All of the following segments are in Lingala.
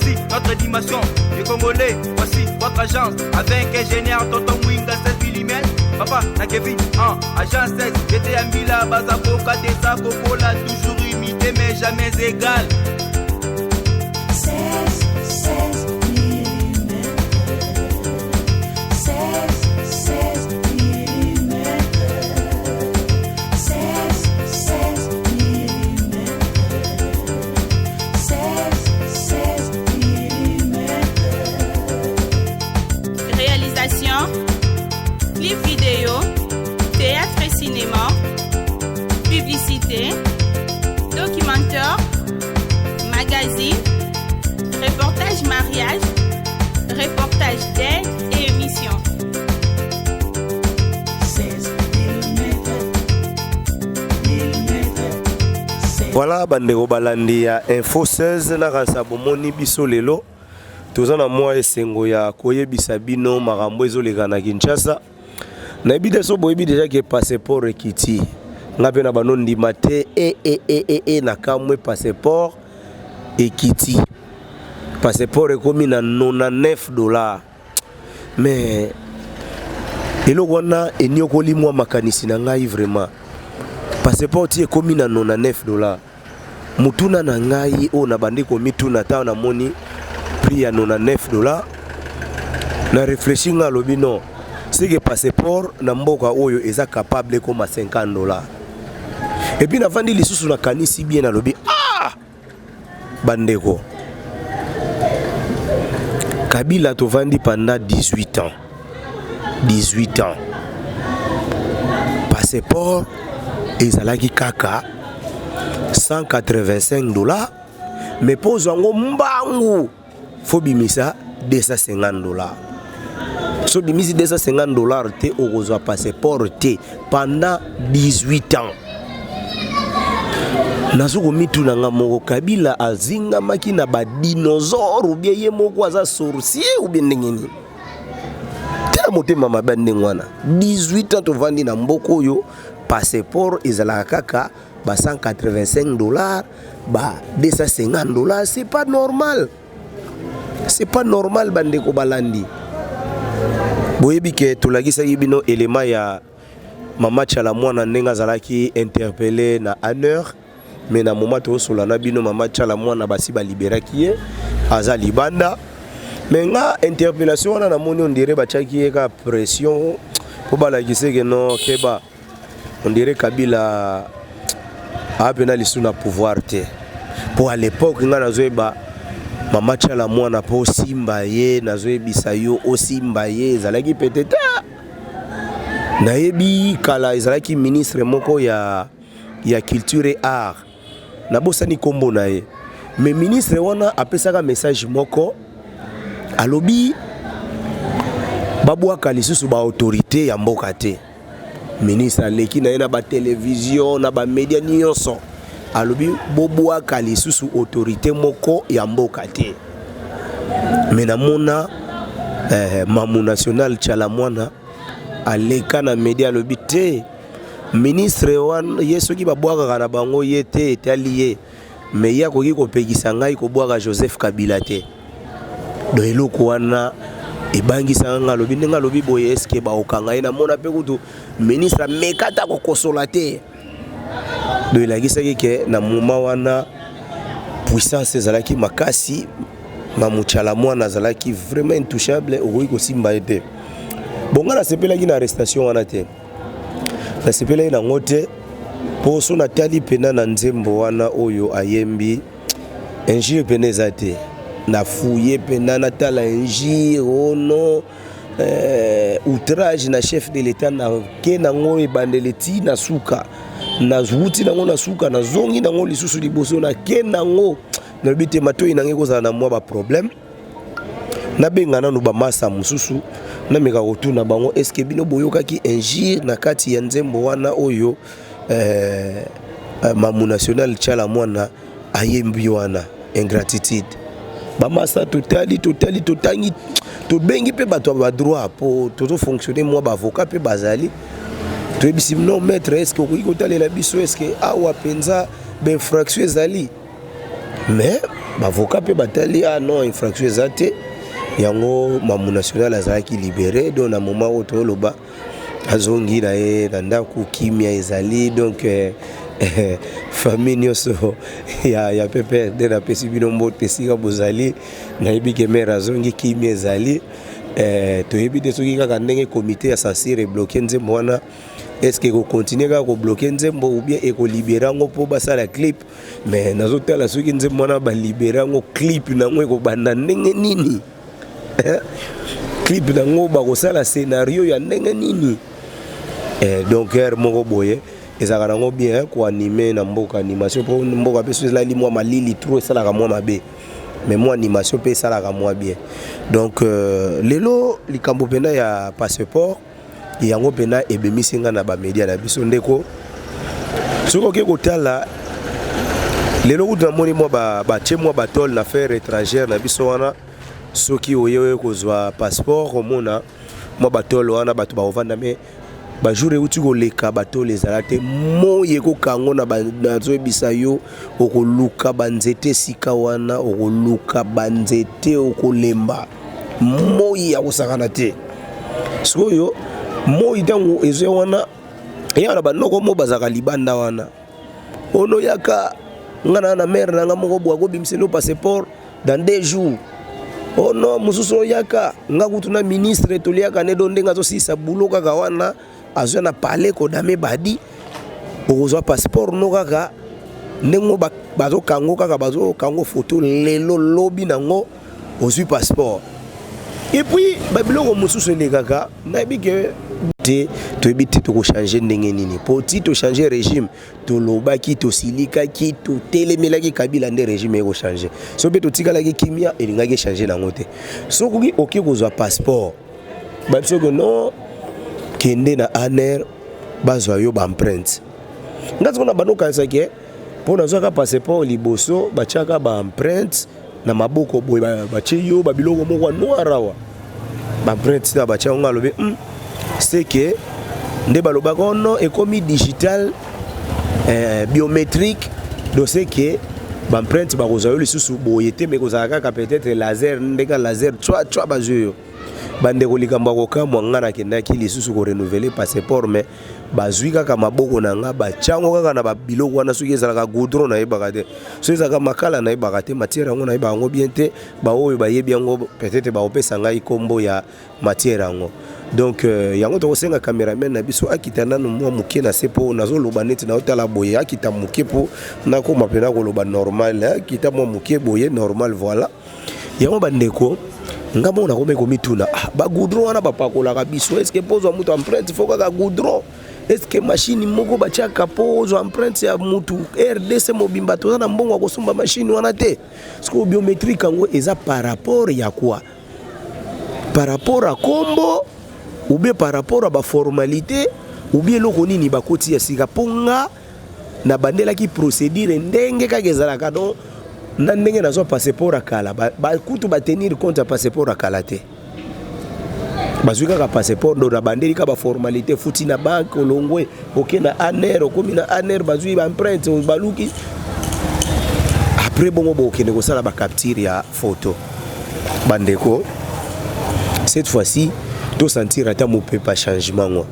Voici notre dimension les Congolais, voici votre agence. Avec ingénieur Tonton Mwinga 16 mm. Papa, na Kevin, en agence 16, j'étais à Mila, Bazaboka, Desa, Kokola, toujours imité mais jamais égal. 16, 16 mm. 16, 16 mm. 16, 16 mm. 16, 16 mm. Réalisation, clip vidéo, théâtre et cinéma, publicité, documentaire, magazine, reportage mariage, reportage d'aide et émission. 16 mm. Mm. Voilà bandeko balandi ya Info 16 nakanisa bomoni biso lelo toza na mwa esengo ya koyebisa bino makambo ezoleka na Kinshasa. Nayebi te so boyebi deja ke passeport ekiti. Nga mpe na bano ndima te e e e e e na kamwe passeport ekiti. Passeport ekomi na 99 $. Mais eloko wana eniokoli mwa makanisi na ngai vraiment. Passeport ti ekomi na 99 $. Motuna na ngai oyo nabandi komituna ntango namoni prix ya 99 $, na réfléchir nga alobi non, c'est que passeport na mboka oyo eza capable ekoma 50 $. Et puis navandi lisusu nakanisi bien, nalobi ah bandeko, Kabila tovandi pendant 18 ans, 18 ans passeport ezalaki kaka 185 $, mais mpo ozwa yango mbangu fo bimisa 250 $. So bimisi 250 $ te, okozwa passeport te pendant 18 ans. Nazo komituna nga moko, Kabila azingamaki na badinosaure ou bien ye moko aza sorcier ou bien ndenge nini? Tala motema mabe ndenge wana. 18 ans tovandi na mboka oyo, passeport ezalaka kaka ba 185 $, ba 250 $. C'est pas normal, c'est pas normal. Bandeko balandi, boyebi ke tolakisaki bino elema ya mama Tshala Mwana ndenge azalaki interpellé na ANR. Mais na moment tozosola na bino, mama Tshala Mwana basi baliberaki ye, aza libanda. Mais nga interpellation wana namoni on dirait batiaki ye kaka pression mpo balakisa ke no keba, on dirait Kabila apena lisu na pouvoir te. Mpo à l'époque nga nazoyeba mama Tshala Mwana, mpo osimba ye, nazoyebisa yo, osimba ye ezalaki peut-être. Nayebi kala ezalaki ministre moko ya culture et art, nabosani nkombo na ye, mais ministre wana apesaka message moko, alobi babwaka lisusu baautorité ya mboka te. Ministre aleki na ye na batelevizio, na bamedia nyonso, alobi bobwaka lisusu autorité moko ya mboka te. Me namona mamu national Tshala Mwana aleka na media, alobi te, ministre wana ye soki babwakaka na bango ye te, etali ye, me ye akoki kopekisa ngai kobwaka Joseph Kabila te. Donc eloko wana ebangisaka nga. Alobi ndenge alobi boye, eske baokanga ye? Namona mpe kutu ministre ameka ata kokosola te. Donc elakisaki ke na moment wana puissance ezalaki makasi. Mamu Tshala Mwana azalaki vraiment intouchable, okoki kosimba ye te. Bon, nga nasepelaki na arrestation wana te, nasepelaki nango te, mpo so natali mpena na nzembo wana oyo ayembi, injure pene eza te. Nafuye mpena natala injure ono outrage na chef de l'État, nake nango ebandeli ti na suka, nawuti nango na suka, nazongi nango lisusu liboso, nake nango, nalobi te matoi nange ekozala na mwa baproblème. Nabenga nanu bamasa mosusu, nameka kotuna bango: est-ce bino boyokaki injure na kati ya nzembo wana oyo mamu national Tshala Mwana ayembi wana, ingratitude? Bamasa totali, totali, totangi, tobengi mpe bato ya badroit mpo tozofonctionne mwa baavocat mpe bazali. Toyebisi: non maître, est-ce okoki kotalela biso, est-ce awa mpenza bainfraction ezali? Mais Bavocat mpe batali, ah non, infraction eza te. Yango Mamu National azalaki libéré. Donc na moment oyo toloba, azongi na ye na ndako, kimia ezali. Donc famille nyonso ya PPRD, napesi bino mbote esika bozali. Nayebi ke mare azongi, kimia ezali. Toyebi te soki kaka ndenge comité ya censure ebloquer nzembo wana, est-ce ekocontinuer kaka kobloquer nzembo ou bien ekolibérer yango mpo basala clip? Mais nazotala soki nzembo wana balibérer yango, clip nango ekobanda ndenge nini? Clip nango bakosala scénario ya ndenge nini? Donc heure moko boye ezalaka nango bien koanimer na mboka, animation, mpo mboka mpe so ezalali mwa malili trop, esalaka mwa mabe, mais mwa animation mpe esalaka mwa bien. Donc lelo likambo mpena ya passeport yango mpena ebemisi nga na bamédia na biso. Ndeko, soki oke kotala lelo, kutu namoni mwa batie mwa batole na affaire étrangère na biso wana. Soki oye oye kozwa passeport, omona mwa batole wana, bato bakovanda. Me bajour euti koleka, batole ezala te. Moi ekokango na nazoyebisa yo, okoluka banzete esika wana, okoluka banzete, okolemba. Moi ya kosakana te. Sikoyo moi ntango ezwa wana, eyaka na banoko mo bazalaka libanda wana. Ono yaka nga na mare na nga moko boye, akobimisela passeport dans 2 jours. Oh non, mosusu oyaka nga kutu na ministre toliaka ne do ndenge azosilisa bulo kaka wana, azwa na palais kodame badi, okozwa passeport no kaka ndenge bazokango kaka, bazokango foto lelo, lobi nango ozwi passeport. Et puis babiloko mosusu elekaka, nayebi ke te, toyebi te tokochanger ndenge nini, po ti tochanger régime, tolobaki, tosilikaki, totelemelaki Kabila nde régime ekochanger. So mpe totikalaki kimia, elingaki echanger nango te. Soki oke kozwa passeport, babi soki non, kende na ANR, bazwa yo baempreinte. Nga siko na bando okanisaki mpo nazwaka passeport liboso, batiaka baempreinte na maboko boye, batie yo babiloko moko ya noir awa, baempreinte na batia yango. Alobi c'est que nde balobaka ono ekomi digital, biométrique. Donc c'est que baempreinte bakozwa yo lisusu boye te, me kozala kaka peut-être laser, ndenge laser tswa tswa bazwi yo. Bandeko, likambo ya kokamwa, nga nakendaki lisusu korenouveler passeport, mais bazwi kaka maboko na nga, batiango kaka na babiloko wana. Soki ezalaka goudron, nayebaka te. Soki ezalaka makala, nayebaka te. Matière yango, nayebaka yango bien te. Baoyo bayebi yango, peut-être bakopesa ngai nkombo ya matière yango. Donc yango tokosenga cameraman na biso akita nanu mwa moke na se, mpo nazoloba neti naotala boye. Akita moke mpo nakoma mpena koloba normal. Akita mwa moke boye, normal, voilà. Yango bandeko, nga moko nakomi komituna, ah, bagoudron wana bapakolaka biso, est-ce mpo ozwa mutu empreinte faut kaka goudron? Est-ce machine moko batiaka mpo ozwa empreinte ya mutu? RDC mobimba toza na mbongo ya kosomba machine wana te. Parce que biométrique yango eza par rapport ya quoi? Par rapport à kombo ou bien par rapport à baformalité ou bien eloko nini bakoti ya sika? Mpo nga nabandelaki procédure ndenge kaka ezalaka. Donc na ndenge nazwa passeport ya kala, bakutu batenir compte ya passeport ya kala te, bazwi kaka passeport. Donc nabandeli kaka baformalité, futi na banque, olongwe, oke na ANR, okomi na ANR, bazwi baempreinte, baluki. Après bongo bokende kosala bacapture ya photo. Bandeko, cette fois-ci tosentir ata mopepa changement ngo,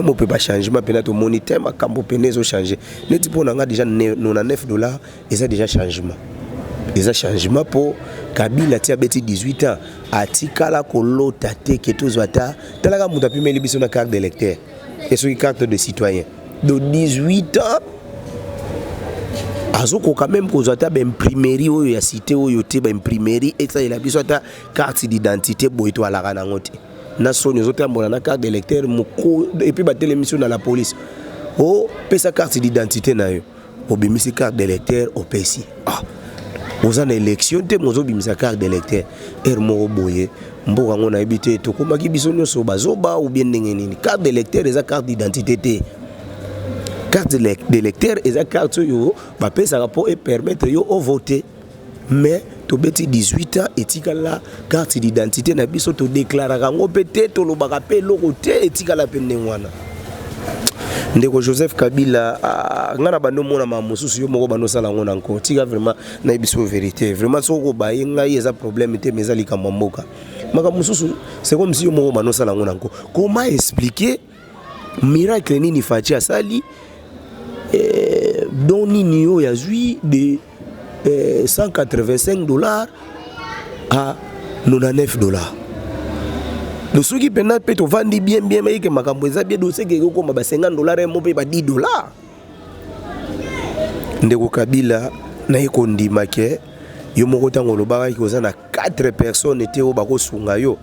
mopepa changement mpena. Tomoni te makambo pene ezochanger neti mpo na nga déjà 99 $ eza déjà changement, eza changement, mpo Kabila ti abeti 18 ans, atikala kolota te ke tozwa ata. Talaka moto apimeli biso na carte d'électeur e soki carte de citoyen de 18 ans, azokoka même kozwa ata baimprimerie oyo ya cité oyo te, baimprimerie esalela biso ata carte d'identité boye, toalaka nango te. Na soni, ozotambola na carte d'électeur moko, et puis batelemisi yo na la police, opesa carte d'identité na yo, obimisi carte d'électeur, opesi. Ah, oza na élection te, mozobimisa carte d'électeur. Heure moko boye, mboka yango nayebi te, tokomaki biso nyonso bazoba ou bien ndenge nini? Carte d'électeur eza carte d'identité te. Carte d'électeur eza carte oyo bapesaka mpo epermettre yo ovote. Mais tobeti 18 ans, etikala carte d'identité na biso, todéclaraka yango mpe te, tolobaka mpe eloko te, etikala mpe ndenge wana. Ndeko Joseph Kabila, ah, nga na bando mona ma mosusu yo moko bando sala ngo na nko. Tika vraiment na biso vérité. Vraiment soko baye ngai eza problème te mais eza likambo mboka. Makambo mosusu c'est comme si yo moko bando sala ngo na nko. Comment expliquer miracle nini Fatshi asali eh, don nini oyo azwi de eh, 185 dollars à 99 dollars? Donc soki mpena mpe tovandi bien bien mayeke makambo eza bien, doseke ekokoma ba 50 dollars mo mpe ba 10 dollars. Ndeko Kabila, naye kondima ke yo moko ntango olobakaki oza na 4 personnes te oyo bakosunga yo.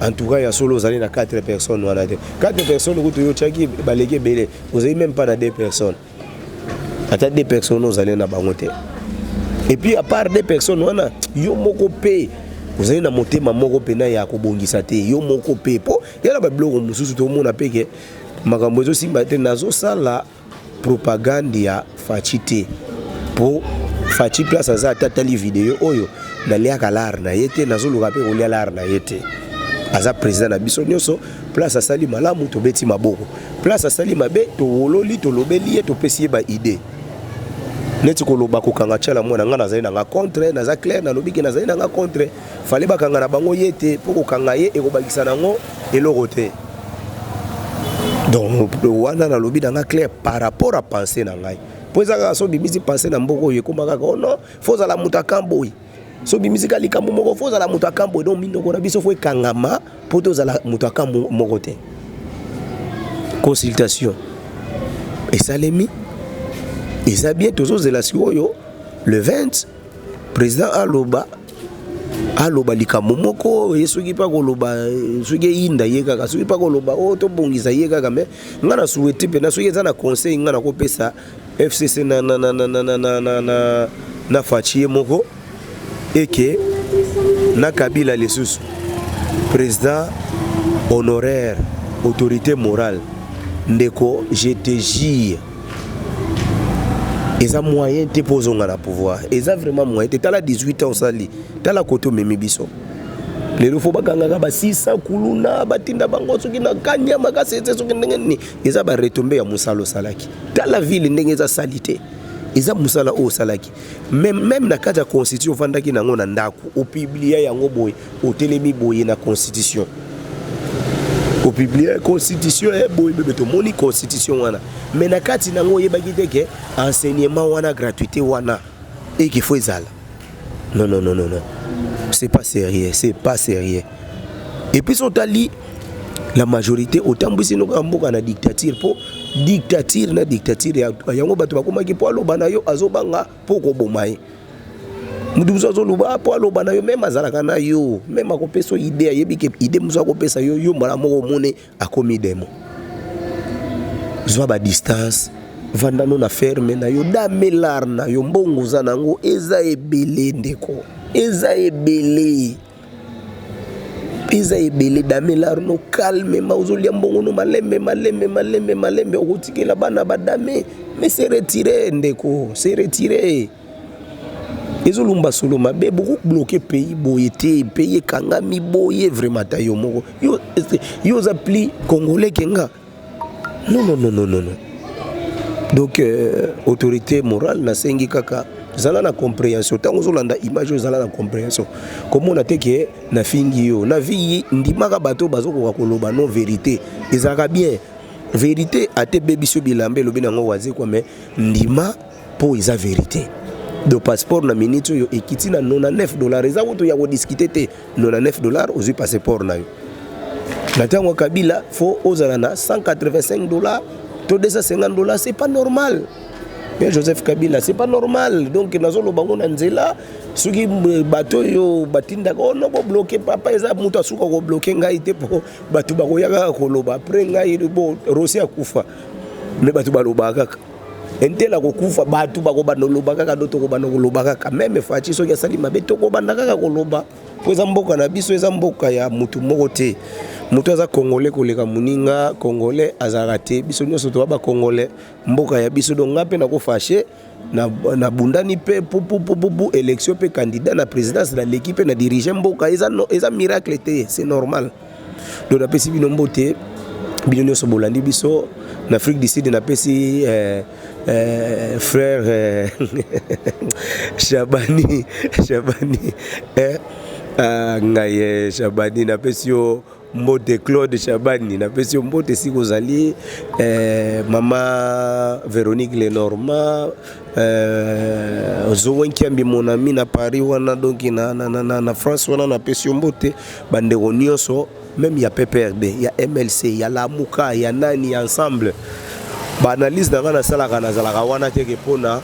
En tout cas, ya solo, ozali na 4 personnes wana te. 4 personnes kutu yo otiaki baleki ebele. Ozali même pas na 2 personnes, ata 2 personnes ozali na bango te. Et puis, à part 2 personnes wana, yo moko mpe ozali na motema moko mpena ya kobongisa te. Yo moko mpe, mpo yala babiloko mosusu tomona mpe ke makambo ezosimba te. Nazosala propagande ya Fatshi te, mpo Fatshi place aza, ata atali video oyo, naliaka lar na ye te, nazoluka mpe kolia lar na ye te. Aza président na biso nyonso. Place asali malamu, tobeti maboko. Place asali mabe, towololi, tolobeli ye, topesi ye baidée. Neti koloba kokanga Tshala Mwana, ngai nazali nanga contre. Naza clair, nalobi ke nazali nanga contre. Fale bakanga na bango ye te, mpo kokanga ye ekobakisa nango eloko te. Donc wana nalobi nanga clair par rapport à pensée na ngai, mpo eza kaka so obimisi pensée na mboka oyo, ekóma kaka: oh non, faut ozala moto akamboyi. So obimisi ka likambo moko, faut ozala moto akamboyi. Donc minoko na biso faut ekangama mpo tozala moto akambo moko te. Consultation esalemi, eza bien. Tozozela sikoyo le 20, président aloba, aloba likambo moko ye. Soki mpe akoloba, soki eyinda ye kaka, soki mpe akoloba oyo tobongisa ye kaka. Mais ngai na souhaite mpena, soki eza na conseil ngai nakopesa FCC na Fatshi ye moko eke na Kabila lisusu, président honoraire, autorité morale, ndeko, je te jure, eza moyen te mpo ozonga na pouvoir. Eza vraiment moyen te. Tala 18 ans osali, tala kote omemi biso lelo. Faut bakangaka ba 600 kuluna, batinda bango soki na kanya makasi ete soki ndenge nini. Eza baretombées ya mosala osalaki. Tala ville ndenge eza sali te, eza mosala oyo osalaki. Même na kati ya constitution ofandaki nango na ndako, opublier yango boye, otelemi boye na constitution, opublier constitution e boye bebe. Tomoni constitution wana, mais na kati nango oyebaki te ke enseignement wana, gratuité wana eke faut ezala. Non, non, non, non, non, c'est pas sérieux, c'est pas sérieux. Et puis so otali la majorité, otambwisi noka mboka na dictature, mpo dictature na dictature yango bato bakomaki mpo aloba na yo, azobanga mpo koboma ye. Mutu mosusu azoloba mpo aloba na yo, même azalaka na yo, même akopesa yo idée, ayebi ke idée mosusu akopesa yo, yo mbala moko omone akomi demo. Zwa badistance, vanda no na ferme na yo, damelar na yo. Mbongo oza nango eza ebele, ndeko, eza ebele, eza ebele. Damelar no calmement, ozolia mbongo no malembe malembe malembe malembe, okotikela bana badame. Mais se retire, ndeko, se retire. Ezolumba solo mabe. Bokobloquer pays boye te. Pays ekangami boye vraiment. Ata yo moko, yo oza plus congolais ke nga? Non, non, non, non, non, non. Donc autorité morale, nasengi kaka zala na compréhension. Ntango ozolanda image oyo, ozala na compréhension. Komona te ke nafingi yo na vie. Ndimaka bato bazokoka koloba non, vérité ezalaka bien. Vérité ate ebebi biso bilamba, elobi nango Wazekwa, mais ndima mpo eza vérité. Donc passeport na minute oyo ekiti na 99 dollars. Eza kutu ya kodiscuter te. 99 dollars, ozwi passeport na yo. Na ntango ya Kabila, faut ozala na 185 dollars to 250 dollars. C'est pas normal bien. Joseph Kabila, c'est pas normal. Donc nazoloba ngo na nzela. Soki bato oyo batindaka ono bobloquer papa, eza moto asuka kobloquer ngai te, mpo bato bakoya kaka koloba après ngai. Bo Rossy akufa, mais bato balobaka kaka. Entela kokufa, bato bakobanda koloba kaka. Do tokobanda koloba kaka. Même Fatshi, soki asali mabe, tokobanda kaka koloba, po eza mboka na biso, eza mboka ya motu moko te. Moto aza congolais koleka moninga congolais azalaka te. Biso nyonso toza bacongolais, mboka ya biso. Donc nga mpe nakofâcher, nabundani mpe pupupupupu élection mpe candidat na présidence, naleki mpe na dirige mboka. Eza, no, eza miracle te, c'est normal. Donc napesi bino mbote. Bino nyonso bolandi biso na Afrique du Sud, napesi frère Shabani, Shabani, ngai Shabani, napesi yo mbote. Claude Shabani, napesi yo mbote esika ozali. Mama Véronique Lenormand, Zowen Kiambi, mon ami na Paris wana, donc na France wana, napesi yo mbote. Bandeko nyonso, même ya PPRD, ya MLC, ya Lamuka, ya nani, ya Ensemble, baanalyse na ngai nasalaka, nazalaka wana teke mpona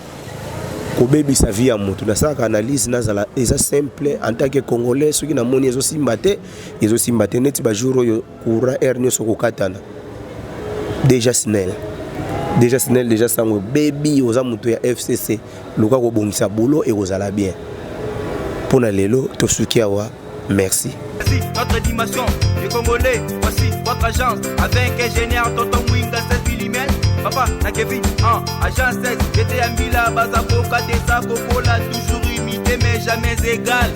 kobebisa vie ya motu. Nasalaka analyse, nazala eza simple en tant que Congolais. Soki namoni ezosimba te, ezosimba te. Neti bajour oyo courant aire nyonso kokatana, déjà SNEL, déjà SNEL, déjà sango bebi. Oza moto ya FCC, luka kobongisa boulot, ekozala bien. Mpona lelo tosuki awa, merci. Voici notre dimension, les Congolais, voici votre agence. Avec ingénieur Tonton Mwinga 16 mm, papa na Kevin, en agence 16, j'étais à Mila, Bazako, Katesa, Kokola, toujours imité mais jamais égal.